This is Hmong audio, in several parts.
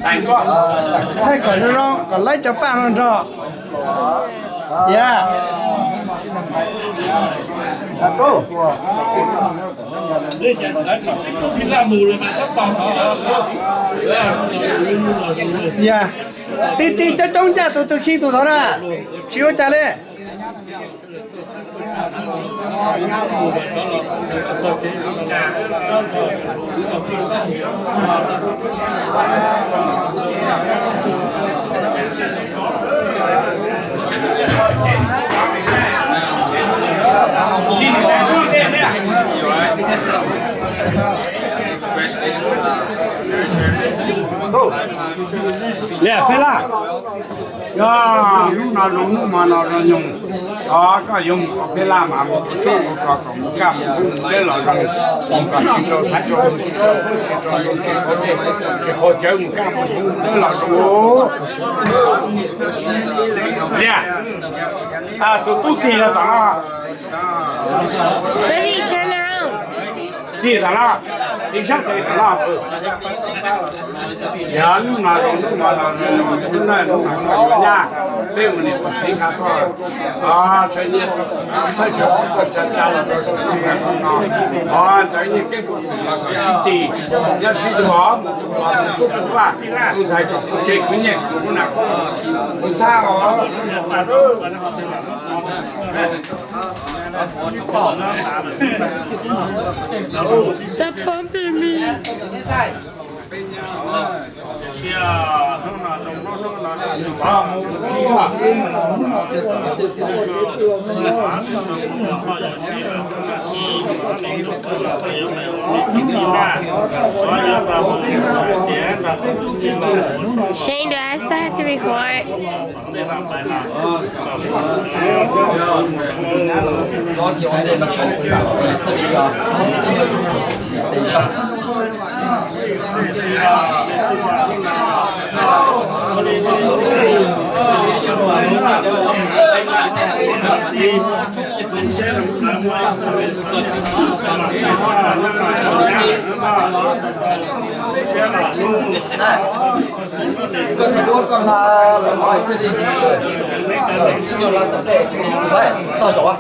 Thaij kom zoo zoo kom laib cov paj no nrog. Ya. Ya. Tib tib coob coob ncaj tus twg khi tus ntawd na. Tsis ua cas li. Li Feb Laj, yog hnub no zoo hnub hmo no zoo nyoog, o, koj yuav mus ua Feb Laj mas mus tsuj mus rau kom mus kaj mus hu mus txawb los zoo, mus kom tsis rau xav rau mus tsis rau hu tsis rau zoo tsis qhuav cawv mus kaj mus hu mus txawb los zoo. Li, tus tub tig los tom no. Tig tom no, tig sab tes tom no. Yog hnub no zoo hnub no los hnub no hnub no nyaj, peb mus niam ua txiv nqa tuaj, o, txhua nyiaj txhua tsav tuaj tsa tsa los rau sawv daws no, o, ntawd nyiaj keeb kuv txwm los kom sib tig, nyob sib hlub os, mus tus hluas tus tub tus vaj, tus ntxhais kom kuv tsev khwv nyiaj kuv lub nas khoo, kuv ntxhab os. Stop bumping me. Shane, do I still have to record? Koj thaij duab koj hla lawm no thiaj li, ib nyuag hla tom ntej, tog zaum.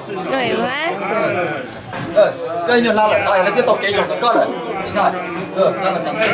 Koj ib nyuag hla lawm no lawv thiaj tau kev zoo ntawm koj lawm. Hla lawm tom ntej.